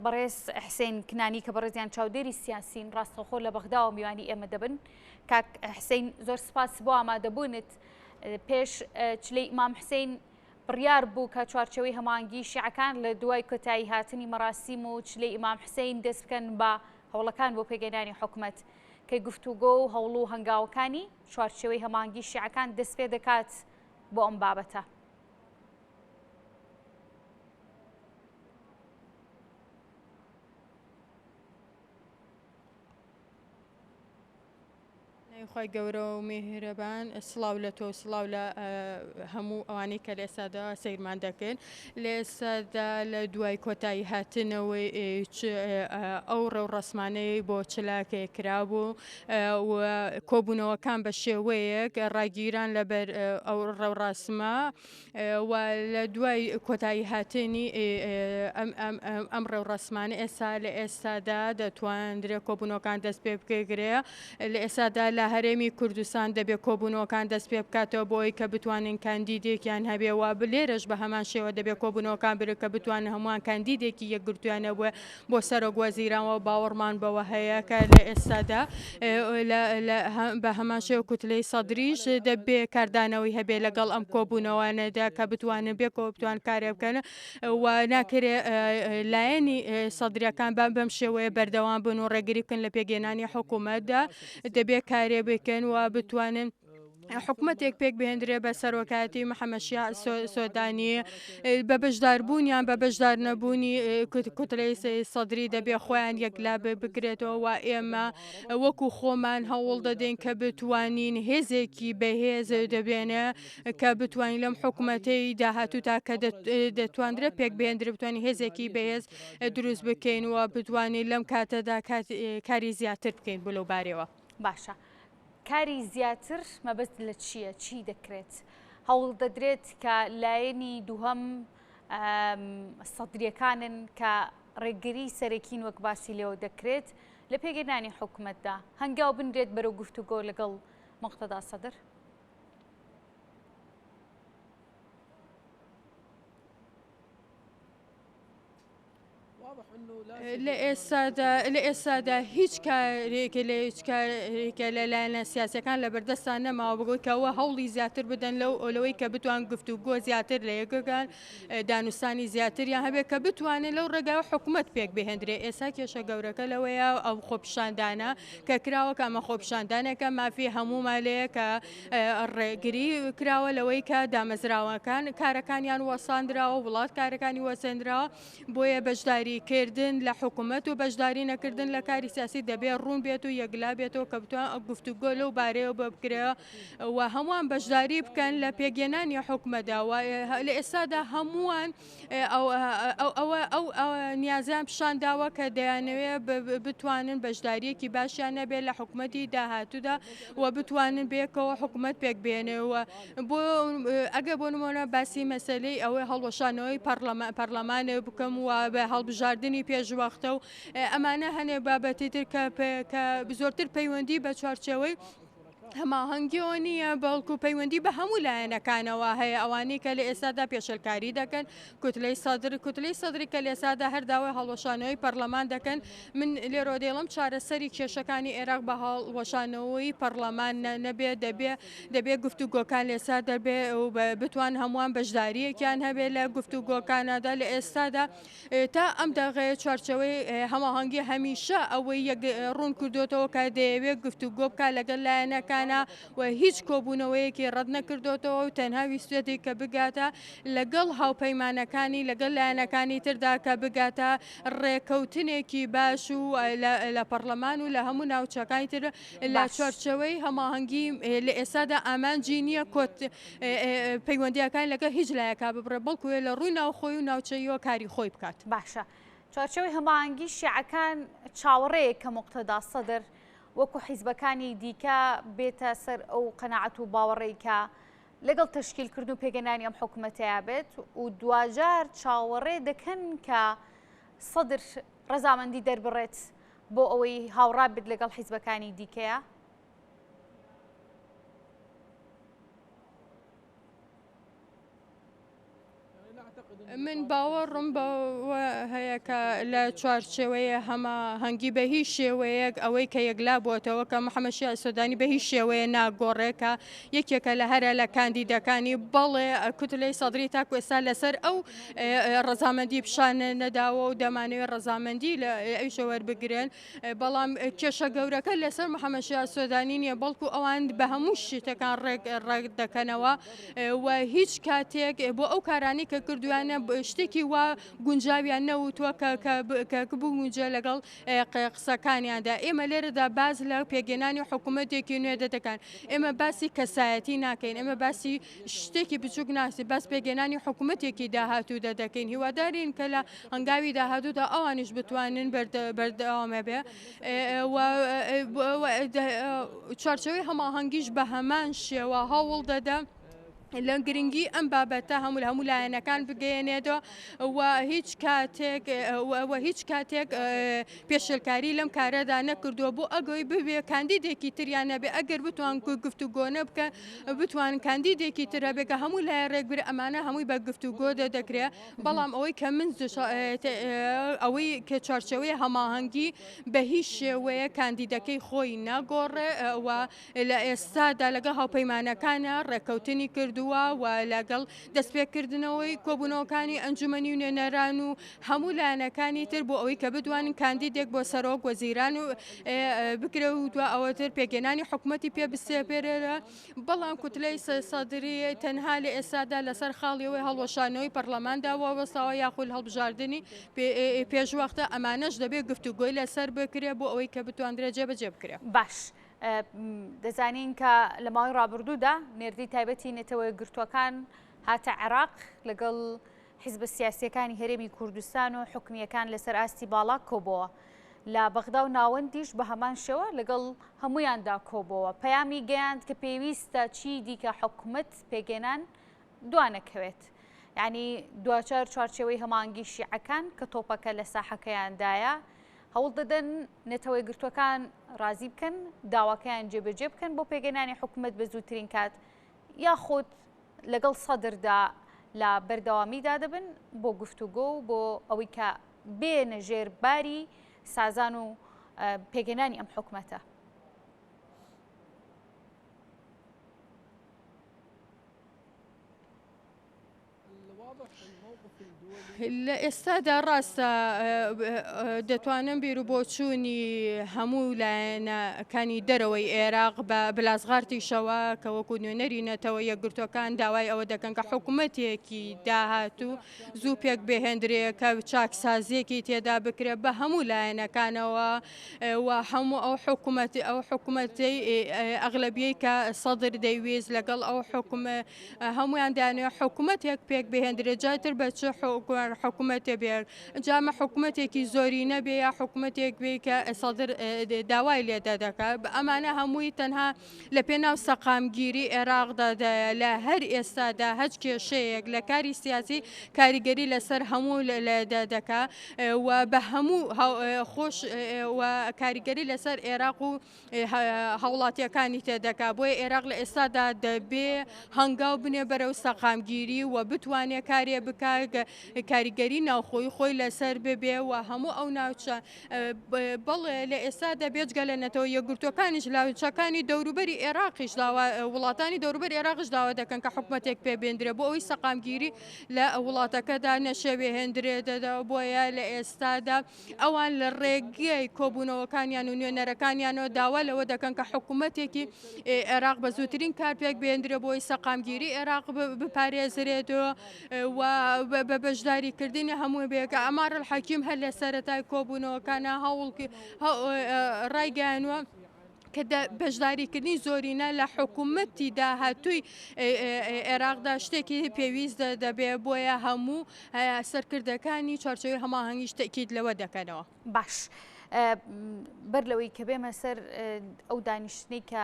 بەڕێز حسێن کنانی کە بەڕێزیان چاودێری سیاسین ڕاستەوخۆ لە بەغداوە میوانی ئێمە دەبن. کاک حسین زۆر سپاس بۆ ئامادەبوونت. پێش چلەی ئیمام حسین بڕیار بوو کە چوارچێوەی هەماهەنگی شیعەکان لە دوای کۆتایی هاتنی مەراسیم و چلەی ئیمام حسین دەست بکەن بە هەوڵەکان بۆ پێکهێنانی حکومەت کە گفتوگۆ و هەوڵ و هەنگاوەکانی چوارچێوەی هەماهەنگی شیعەکان دەست پێ دەکات بۆ ئەم بابەتە. ناوی خوای گەورە و میهرەبان سڵاو لە تۆ سڵاو لە هەموو ئەوانەی کە لە ئێستادا سەیرمان دەکەن لە ئێستادا لە دوای کۆتایی هاتنەوەی ئەو ڕێوڕەسمانەی بۆ چلاکێ کرابوو و کۆبوونەوەکان بە شێوەیەک ڕاگیران لەبەر ئەو ڕێوڕەسمە و لە دوای کۆتایی هاتنی ئەم ڕێوڕەسمانە ئێستا لە ئێستادا دەتواندرێ کۆبوونەوەکان دەست پێ بکرێ لە ئێستادا لە هەرێمی کوردستان دەبێ کۆبوونەوەکان دەست پێ بکاتەوە بۆ ئەوەی کە بتوانن کاندیدێکیان هەبێ و لێرەش بە هەمان شێوە دەبێ کۆبوونەوەکان برێ کە بتوانن هەمووان کاندیدێکی یەکگرتوویان هەبووە بۆ سەرۆک وەزیران و باوەڕمان بەوە هەیە کە لە ئێستادا بە هەمان شێوە کوتلەی سەدریش دەبێ کاردانەوەی هەبێ لەگەڵ ئەم کۆبوونەوانەدا کە بتوانن بێکەوە بتوان کارێ بکەن و ناکرێ لایەنی سەدریەکان بەم بەم شێوەیە بەردەوام بن و ڕێگری بکەن لە پێکهێنانی حکوومەتدا دەبێ کارێ بکەن و بتوانن حکومەتێک پێک بهێندرێ بە سەرۆکایەتی محەممەد شیاع سۆدانی بە بەشداربوونیان بە بەشدار نەبوونی کوتلەی سەدری دەبێ خۆیان یەکلا بکرێتەوە و ئێمە وەکو خۆمان هەوڵ دەدەین کە بتوانین هێزێکی بەهێز دەبێنێ کە بتوانین لەم حکومەتەی داهاتوو تا کە دەتواندرێت پێک بهێندرێ بتوانین هێزێکی بەهێز دروست بکەین و بتوانین لەم کاتەدا کاری زیاتر بکەین بۆ لەو بارەوە. باشە کاری زیاتر مەبەست لە چییە؟ چی دەکرێت؟ هەوڵ دەدرێت کە لایەنی دووهەم سەدریەکانن کە ڕێگری سەرەکین وەک باسی لێوە دەکرێت لە پێگەنانی حکومەتدا هەنگاو بنرێت بەرەو گفتوگۆ لەگەڵ مقتەدا سەدر؟ لە ئێستادا لە ئێستادا هیچ کارێک لە هیچ کارێکە لە لایەنە سیاسەکان لە بەردەستان نەماوە بگوت کەەوە هەوڵی زیاتر بدەن لەو ئەولەوەی کە بتوان گفت و گۆ زیاتر لە یەکەکان دانوستانی زیاتریان هەبێت کە بتوانێت لەو ڕێگای حکوومەت پێک بهێندرێ ئێستا کێشە گەورەکە لەوەیە ئەو خۆپیشاندانە کە کراوە کە ئەمە خۆپیشاندانێکە مافی هەموومان لەیە کە ڕێگری کراوە لەوەی کە دامەزراوەکان کارەکانیان وەساندراوە وڵات کارەکانی وەسێنراوە بۆیە بەشداری کردن لە حکوومەت و بەشداری نەکردن لە کاری سیاسی دەبێ ڕوون بێت و یەکلا بێتەوە کە بتوان گفتوگۆ لەو بارەیەوە بکرێ و هەمووان بەشداری بکەن لە پێکهێنانی حکومەتدا و لە ئێستادا هەمووان ئەو نیازیان پیشان داوە کە دەیانەوێ بتوانن بەشداریەکی باشیان نەبێت لە حکوومەتی داهاتوودا و بتوانن بێکەوە حکوومەت پێک بێنێ و بۆ ئەگە بۆ نمۆنە باسی مەسلەی ئەوەی هەڵوەشانەوەی پەرلەمانێ بکەم و بە هەڵبژاردننی پێشوەختە و ئەمانە هەنێ بابەتی تر کە زۆرتر پەیوەندی بە چوارچێوەی هەماهەنگیەوە نییە، بەڵکو پەیوەندی بە هەموو لایەنەکانەوە هەیە، ئەوانەی کە لە ئێستادا پێشێلکاری دەکەن، کوتلەی سەدر، کوتلەی سەدری کە لە ئێستادا هەر داوای هەڵوەشانەوەی پەرلەمان دەکەن، من لێرەوە دەیڵێم چارەسەری کێشەکانی عێراق بە هەڵوەشانەوەی پەرلەمان نەبێ، دەبێ دەبێ گفتوگۆکان لە ئێستا دەبێ و بتوان هەمووان بەشدارییەکیان هەبێ لە گفتوگۆکاندا لە ئێستادا تا ئەم دەقەیە چوارچێوەی هەماهەنگی هەمیشە ئەوەی یەک ڕوون کردوێتەوە کە دەیەوێت گفتوگۆ بکات لەگەڵ لایەنەکانە و هیچ کۆبوونەوەیەکی ڕەت نەکردوێتەوە و تەنها ویستێتی کە بگاتە لەگەڵ هاوپەیمانەکانی لەگەڵ لایەنەکانی تردا کە بگاتە ڕێکەوتنێکی باش و لە پەرلەمان و لە هەموو ناوچەکانی تر لە چوارچێوەی هەماهەنگی لە ئێستادا ئامانجی نییە کۆت پەیوەندییەکانی لەگەڵ هیچ لایەکا ببڕێ، بەڵکو لە ڕووی ناوخۆی و ناوچەییەوە کاری خۆی بکات. باشە چوارچێوەی هەماهەنگی شیعەکان چاوەڕێیە کە موقتەدا سەدر وەکو حیزبەکانی دیکە بێتە سەر ئەو قەناعەت و باوەڕەی کە لەگەڵ تەشکیلکردن و پێکهێنانی ئەم حکومەتەیا بێت و دواجار چاوەڕێ دەکەن کە سەدر ڕەزامەندی دەربڕێت بۆ ئەوەی هاوڕا بێت لەگەڵ حیزبەکانی دیکەیە؟ من. من باوەڕم بەوە هەیە کە لە چوارچێوەی هەماهەنگی بە هیچ شێوەیەک ئەوەی کە یەکلا بۆتەوە کە محەممەد شیاع سۆدانی بە هیچ شێوەیە ناگۆڕێ کە یەکێکە لە هەرە لە کاندیدەکانی بەڵێ کوتلەی سەدری تاکو ئێستا لەسەر ئەو ڕەزامەندی پیشان نەداوە و دەمانەوێت ڕەزامەندی لە ئەویشە وەربگرن بەڵام کێشە گەورەکە لەسەر محەممەد شیاع سۆدانی نییە بەڵکو ئەوان بە هەموو شتەکان ڕێک ڕێک دەکەنەوە و هیچ کاتێک بۆ ئەو کارانی کە کردویانە شتێکی وا گونجاویان نەوتووە کە کە بگونجێ لەگەڵ قسەکانیاندا ئێمە لێرەدا باز لە پێگەێنانی حکوومەتێکی نوێ دەدەکان ئێمە باسی کەسایەتی ناکەین ئێمە باسی شتێکی بچووک ناسی باس پێگەێنانی حکوومەتێکی داهاتوو دەدەکەین هیوادارین کە لە هەنگاوی داهاتوودا ئەوانیش بتوانن بەردەوامە بێ چوارچەوەی هەماهەنگیش بە هەمان شێوە هەوڵ دەدە. لە گرنگی ئەم بابەتە هەموو لە هەموو لایەنەکان بگەیەنێتەوە و هیچ کاتێک و هیچ کاتێک پێشێلکاری لەم کارەدا نەکردووە بۆ ئەگەی ببێ کاندیدێکی تریان نەبێ ئەگەر بتوان گفتوگۆ نەبکە بتوان کاندیدێکی تر هەبێ کە هەموو لایە ڕێکبرێ ئەمانە هەمووی بە گفتوگۆ دەکرێ بەڵام ئەوەی کە من ئەوەی کە چوارچێوەی هەماهەنگی بە هیچ شێوەیە کاندیدەکەی خۆی ناگۆڕێ و لە ئێستادا لەگەڵ هاوپەیمانەکانە ڕێککەوتنی کردووە و لەگەڵ دەستپێکردنەوەی کۆبوونەوەکانی ئەنجومەنی نوێنەران و هەموو لایەنەکانی تر بۆ ئەوەی کە بتوانن کاندیدێک بۆ سەرۆک وەزیران و بکرێ و دوا ئەوەتر پێکهێنانی حکومەتی پێ بسێپێرێرە بەڵام کوتلەی سەدری تەنها لە ئێستادا لەسەر خاڵی ئەوەی هەڵوەشانەوەی پەرلەماندا وەستاوە یاخود هەڵبژاردنی پێشوەختە ئەمانەش دەبێت گفتوگۆی لەسەر بکرێ بۆ ئەوەی کە بتواندرێت جێبەجێ بکرێ. باش دەزانین کە لە ماوەی ڕابردوودا نێردەی تایبەتی نەتەوە یەکگرتووەکان هاتە عێراق لەگەڵ حیزبە سیاسییەکانی هەرێمی کوردستان و حکومییەکان لەسەر ئاستی باڵا کۆبۆوە. لە بەغدا و ناوەندیش بە هەمان شێوە لەگەڵ هەموویاندا کۆبۆوە. پەیامی گەیاند کە پێویستە چی دیکە حکومەت پێکهێنان دوانەکەوێت. یانی دواجار چوارچێوەی هەماهەنگی شیعەکان کە تۆپەکە لە ساحەکەیاندایە، هەوڵ دەدەن نەتەوەیەکگرتووەکان ڕازی بکەن داواکەیان جێبەجێ بکەن بۆ پێکهێنانی حکومەت بە زووترین کات یاخود لەگەڵ سەدردا لە بەردەوامیدا دەبن بۆ گفتوگۆ و بۆ ئەوەی کە بێنە ژێر باری سازان و پێکهێنانی ئەم حکومەتە. لە ئێستادا ڕاستە دەتوانم بیر و بۆچوونی هەموو لایەنەکانی دەرەوەی عێراق بە بلاسغارتیشەوە کە وەکو نوێنەری نەتەوە یەکگرتووەکان داوای ئەوە دەکەن کە حکوومەتێکی داهاتوو زوو پێک بهێندرێ کە چاکسازیەکی تێدا بکرێت بە هەموو لایەنەکانەوە و هەموو ئەو حکوومەت ئەو حکوومەتەی ئەغلبیەی کە سەدر دەیویست لەگەڵ ئەو حکومە هەموویان دەیانەوێت حکومەتێک پێک بهێندرێت جا تر بە چ حکومەتێ بێت جا ئەمە حکومەتێکی زۆرینە بێ یا حکومەتێک بێ کە سەدر داوای لێ دەکات ئەمانە هەمووی تەنها لە پێناو سەقامگیری عێراقدا دایە لە هەر ئێستادا هەچ کێشەیەک لە کاری سیاسی کاریگەری لەسەر هەموو دەکا و بە هەموو خۆش و کاریگەری لەسەر عێراق و هاوڵاتیەکانی تێدەکا، بۆیە ئێراق لە ئێستادا دەبێ هەنگاو بنێ بەرەو سەقامگیری و بتوانێ کارێ بکا کاریگەری ناوخۆی خۆی لەسەر ببێ و هەموو ئەو ناوچە بەڵێ لە ئێستادا بێجگە لە نەتەوە یەکگرتووەکانیش ناوچەکانی دەوروبەری ئێراقیش داوا وڵاتانی دەوروبەری ئێراقیش داوا دەکەن کە حکومەتێک پێ بێندرێ بۆ ئەوەی سەقامگیری لە وڵاتەکەدا نەشێوێندرێ بۆیە لە ئێستادا ئەوان لە ڕێگەی کۆبوونەوەکانیان و نوێنەرەکانیانەوە داوا لەوە دەکەن کە حکوومەتێکی عێراق بە زووترین کار پێک بێندرێ بۆی سەقامگیری عێراق بپارێزرێت و بە بەشداریکردنی هەموو بێکە عەمار الحەکیم هەر لە سەرەتای کۆبوونەوەکانە هەوڵ ڕایگەیانوە. کە بەشداریکردنی زۆرینە لە حکوومەتی داهاتووی عێراقدا شتێکی پێویست دەبێ بۆیە هەموو سەرکردەکانی چوارچێوەی هەماهەنگیش تەئکید لەوە دەکەنەوە. باش بەر لەوەی کە بێمە سەر ئەو دانیشتنەی کە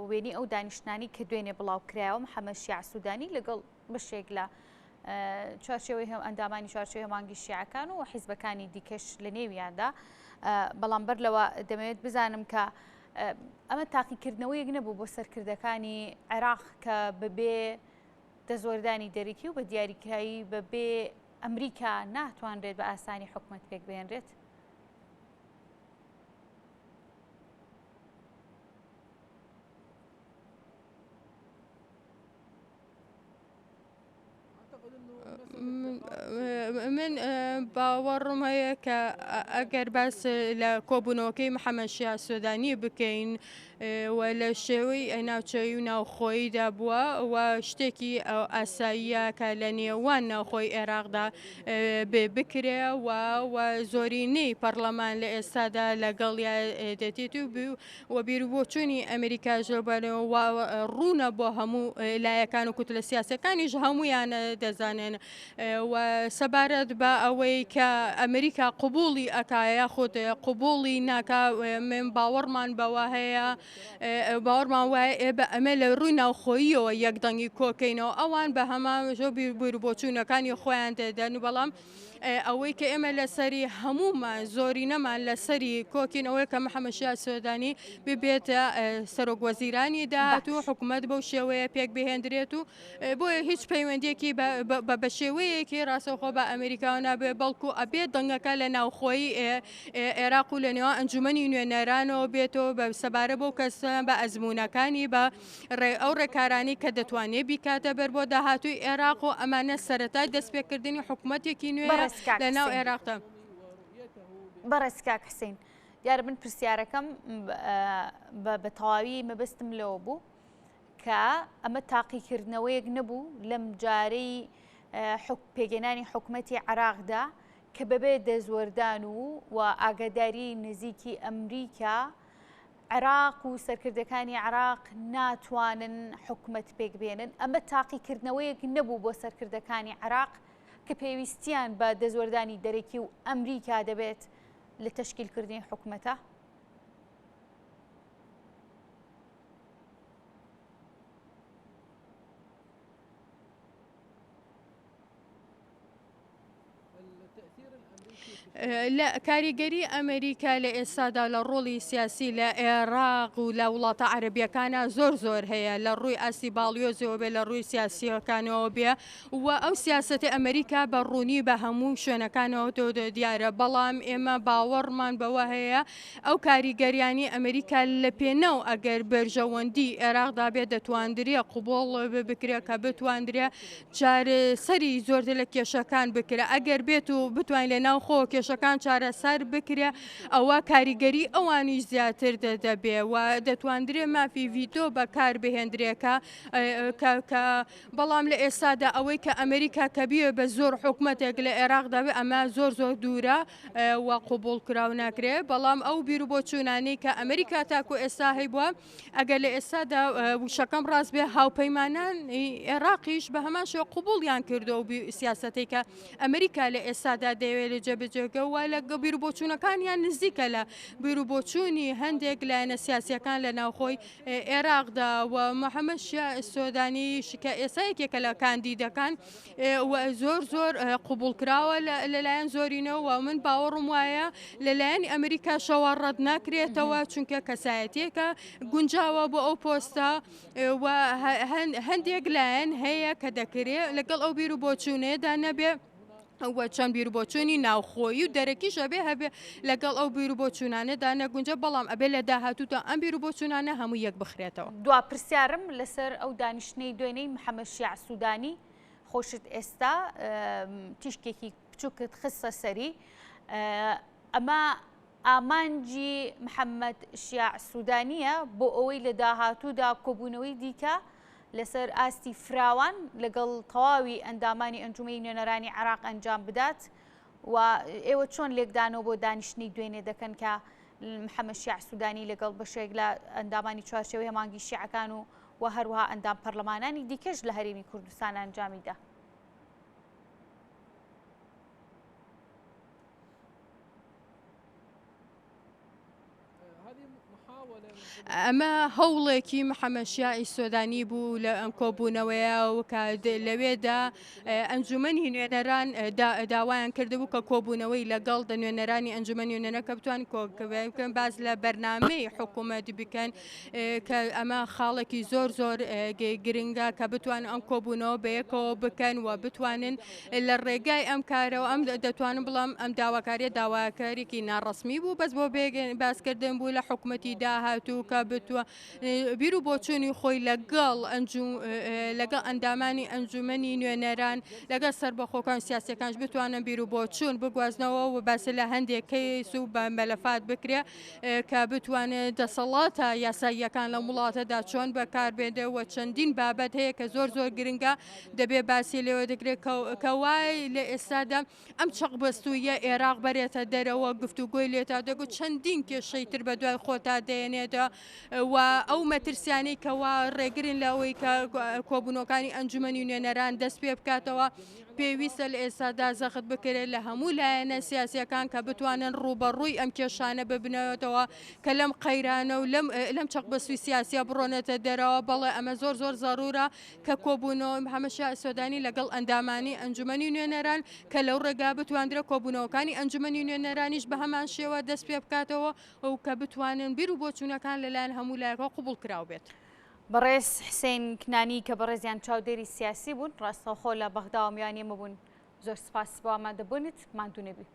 وێنەی ئەو دانیشتنانی کە دوێنێ بڵاو کرایەوە محەممەد شیاع سوودانی لەگەڵ بەشێک لە چوارچێوەی هەم ئەندامانی چوارچێوەی هەماهەنگی شیعەکان و حیزبەکانی دیکەش لە نێویاندا بەڵام بەر لەوە دەمەوێت بزانم کە ئەمە تاقیکردنەوەیەک نەبوو بۆ سەرکردەکانی عێراق کە بەبێ دەستوەردانی دەرەکی و بە دیاریکرایی بەبێ. ئەمریکا ناتوانرێت بە ئاسانی حکومەت پێک بهێنرێت؟ من باوەڕم هەیە کە ئەگەر باس لە کۆبوونەوەکەی محەممەد شیاع سۆدانی بکەین و لە شێوەی ناوچەیی و ناوخۆییدا بووە و شتێکی ئاساییە کە لە نێوان ناوخۆی عێراقدا بکرێ و زۆرینەی پەرلەمان لە ئێستادا لەگەڵیا دێتێت و و بیروبۆچوونی ئەمریکاش لەوبارەیەوە وا ڕوونە بۆ هەموو لایەکان و کوتلە سیاسەکانیش هەموویان دەزانن و سەبارەت بە ئەوەی کە ئەمریکا قبوڵی ئەکا یاخود قبوڵی ناکا من باوەڕمان بەوە هەیە باوەڕمان وایە ئێ بە ئەمە لە ڕووی ناوخۆییەوە یەک دەنگی کۆکەینەوە ئەوان بە هەمان زۆر بیروبۆچوونەکانی خۆیان دەدەن بەڵام ئەوەی کە ئێمە لەسەری هەموومان زۆرینەمان لەسەری کۆکین ئەوەیە کە محەممەد شیاع سۆدانی ببێتە سەرۆک وەزیرانی داهاتوو باش. حکوومەت بەو شێوەیە پێک بهێندرێت و بۆیە هیچ پەیوەندیەکی بە شێوەیەکی ڕاستەوخۆ بە ئەمریکاوە نابێ بەڵکو ئەبێ دەنگەکە لە ناوخۆی عێراق و لە نێوان ئەنجومەنی نوێنەرانەوە بێتەوە بە سەبارە بەو کەسە بە ئەزموونەکانی بە ئەو ڕێکارانەی کە دەتوانێت بیکاتە بەر بۆ داهاتووی عێراق و ئەمانە سەرەتای دەستپێکردنی حکوومەتێکی نوێیە بەڕێز کاک لە ناو حسین. عێراقدا. بەڕێز کاک حسین دیارە من پرسیارەکەم بە تەواوی مەبەستم لەوە بوو کە ئەمە تاقیکردنەوەیەک نەبوو لەم جارەی پێگەنانی حکومەتی عێراقدا کە بەبێ دەستوەردان و و ئاگاداری نزیکی ئەمریکا عێراق و سەرکردەکانی عێراق ناتوانن حکومەت پێکبێنن، ئەمە تاقیکردنەوەیەک نەبوو بۆ سەرکردەکانی عێراق کە پێویستیان بە دەستوەردانی دەرەکی و ئەمریکا دەبێت لە تەشکیلکردنی حکومەتە؟ لە کاریگەری ئەمریکا لە ئێستادا لە ڕۆڵی سیاسی لە عێراق و لە وڵاتە عەرەبیەکانە زۆر زۆر هەیە لە ڕووی ئاستی باڵیۆزەوە بێ لە ڕووی سیاسیەکانەوە بێ و ئەو سیاسەتی ئەمریکا بە ڕوونی بە هەموو شوێنەکانەوە دیارە بەڵام ئێمە باوەڕمان بەوە هەیە ئەو کاریگەریانی ئەمریکا لە پێناو ئەگەر بەرژەوەندی عێراقدا بێ دەتواندرێ قوبڵ بکرێ کە بتواندرێ چارەسەری زۆرتر لە کێشەکان بکرێ ئەگەر بێت و بتوانین لە ناوخۆ کێشەکان چارەسەر بکرێ ئەوە کاریگەری ئەوانیش زیاتر دەبێ و دەتواندرێ مافی ڤیتۆ بەکار بهێندرێ کە کە بەڵام لە ئێستادا ئەوەی کە ئەمریکا کە بیەوێ بە زۆر حکومەتێک لە عێراقدا بێ ئەمە زۆر زۆر دوورە و قبوڵ کراو ناکرێ بەڵام ئەو بیروبۆچوونانەی کە ئەمریکا تاکو ئێستا هەیبووە ئەگەر لە ئێستادا وشەکەم ڕاست بێ هاوپەیمانانی عێراقیش بە هەمان شێوە قبوڵیان کردو و سیاسەتێک کە ئەمریکا لە ئێستادا دەیەوێت لە جێبەجێگە و لە بیروبۆچوونەکانیان نزیکە لە بیروبۆچوونی هەندێک لایەنە سیاسیەکان لە ناوخۆی عێراقدا و محەممەد شیاع سۆدانیش کە ئێستا یەکێکە لە کاندیدەکان و زۆر زۆر قبوڵکراوە لەلایەن زۆرینەوە و من باوەڕم وایە لەلایەن ئەمریکاشەوە ڕەت ناکرێتەوە چونکە کەسایەتیەکە گونجاوە بۆ ئەو پۆستە و هەندێک لایەن هەیە کە دەکرێت لەگەڵ ئەو بیر و بۆچوونەیەدا نەبێ و چەند بیر و بۆچوونی ناوخۆیی و دەرەکیش ئەبێ هەبێ لەگەڵ ئەو بیر و بۆچوونانەدا نەگونجە بەڵام ئەبێ لە داهاتوودا ئەم بیر و بۆچوونانە هەموو یەک بخرێتەوە. دوا پرسیارم لەسەر ئەو دانیشتنەی دوێنێی محەمەد شیاع سوودانی، خۆشت ئێستا تیشکێکی بچووکت خستە سەری، ئەمە ئامانجی محەمەد شیاع سوودانییە بۆ ئەوەی لە داهاتوودا کۆبوونەوەی دیکە لەسەر ئاستی فراوان لەگەڵ تەواوی ئەندامانی ئەنجومەی نوێنەرانی عێراق ئەنجام بدات و ئێوە چۆن لێکدانەوە بۆ دانیشتنی دوێنێ دەکەن کە محەممەد شیع سوودانی لەگەڵ بەشێک لە ئەندامانی چوارچێوەی هەماهەنگی شیعەکان و و هەروەها ئەندام پەرلەمانانی دیکەش لە هەرێمی کوردستان ئەنجامی دا. ئەمە هەوڵێکی محەمەد شیاعی سۆدانی بوو لە ئەم کۆبوونەوەیە و کە لەوێدا ئەنجومەنی نوێنەران داوایان کردبوو کە کۆبوونەوەی لەگەڵ دە نوێنەرانی ئەنجومەنی نوێنەران کە بتوان کۆبکەن باس لە بەرنامەی حکوومەت بکەن کە ئەمە خاڵێکی زۆر زۆر گرنگە کە بتوان ئەم کۆبوونەوە بەیەکەوە بکەن و بتوانن لە ڕێگای ئەم کارەوە ئەم دەتوانم بڵێم ئەم داواکاریە داواکاریەکی ناڕەسمی بوو بەس بۆ باسکردن بوو لە حکومەتی داهاتوو کە بتوە بیر و بۆچوونی خۆی لەگەڵ لەگەڵ ئەندامانی ئەنجومەنی نوێنەران لەگەڵ سەربەخۆکان سیاسەکانش بتوانن بیر و بۆچوون بگوازنەوە و باس لە هەندێک کەیس و بە مەلەفات بکرێ کە بتوانێت دەسەڵاتە یاساییەکان لەم وڵاتەدا چۆن بەکاربێنێ و چەندین بابەت هەیە کە زۆر زۆر گرنگە دەبێ باسی لێوە دەکرێت کە وای لە ئێستادا ئەم چەقبەستوویە ئێراق بەرێتە دەرەوە گفتوگۆی لێتا دەگو چەندین کێشەی تر بە دوای خۆتا دێنێتە و ئەو مەترسیانەی کەوا ڕێگرن لە ئەوەی کە کۆبوونەوەکانی ئەنجومەنی نوێنەران دەست پێ بکاتەوە پێویستە لە ئێستادا زەخت بکرێت لە هەموو لایەنە سیاسیەکان کە بتوانن ڕووبەڕووی ئەم کێشانە ببنەوەتەوە کە لەم قەیرانە و لەم لەم چەقبەستووی سیاسیە بڕۆنێتە دەرەوە بەڵێ ئەمە زۆر زۆر زەرورە کە کۆبوونەوەی محەمەد شیاع سۆدانی لەگەڵ ئەندامانی ئەنجومەنی نوێنەران کە لەو ڕێگا بتواندرێت کۆبوونەوەکانی ئەنجومەنی نوێنەرانیش بە هەمان شێوە دەست پێ بکاتەوە و کە بتوانن بیر و بۆچوونەکان لەلایەن هەموو لایەکەوە قبوڵ کراو بێت. بەڕێز حسین کنانی کە بەڕێزیان چاودێری سیاسی بوون ڕاستەوخۆ لە بەغداوە میوانی ئێمە بوون زۆر سپاس بۆ ئامادەبوونت ماندوو نەبی.